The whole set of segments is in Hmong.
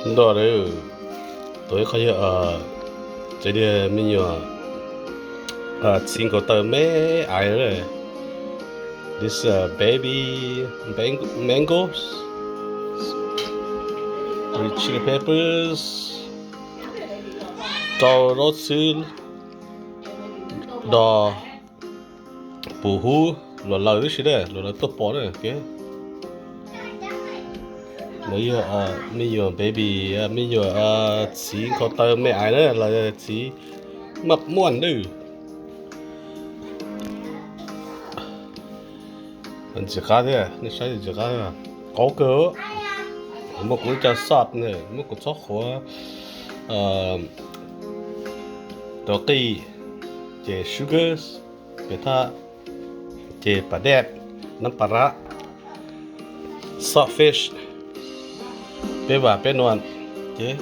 Nto, tus ib qho yog tsev tiag me nyuam txiv nkaus taw me aiv. This baby mangoes with chili peppers, rau zaub txhwb, dos pum hub, luam laws tib si na, luam laws tuaj pom na. Lawv yog me nyuam baby, me nyuam txiv nkaus taw me aiv na, los txiv maj muaj nawb. Ntxim qab thiab, nej saib ntxim qab, qaub kawg. Muab kuv ib co salt na, muab kuv txhob qhuav, tus qij, ces sugars, pem thaj, ces pas dej, nab pas rab, salt fish, peb vam peb nua, ces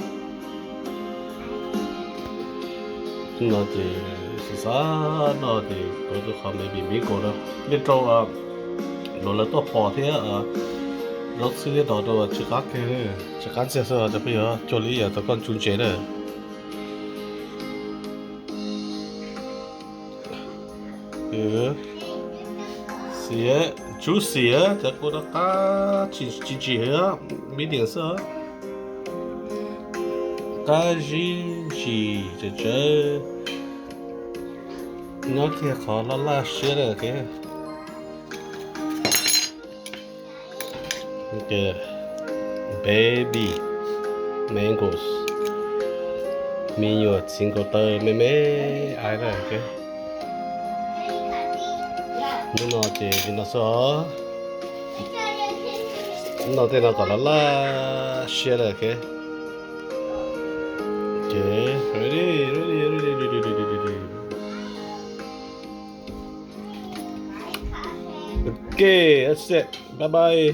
no ces xav xav no ces kuv tus qhov me vim miv nkaus no, nej rau luam laws tuaj pom thiab zaub txhwb thiab dos rau tsis qab kiag, tsis qab ntxiag xwb, cov phooj ywg, cuag li yam thaum koj tsu ntses na. Xiav, juicy, cov kua rov qab tsis ntsim heev, medium xwb. Qab zib ntsim tsawv tsawv, nyob kiag qhov laj laj siab na. Baby mangoes, me nyuam txiv nkaus taw me me aiv na. Hnub no ces li no xwb os. Hnub no tej no kom laj laj siab lawm. Ces ready, ready, ready, ready, ready. Ok, that's it. Bye bye.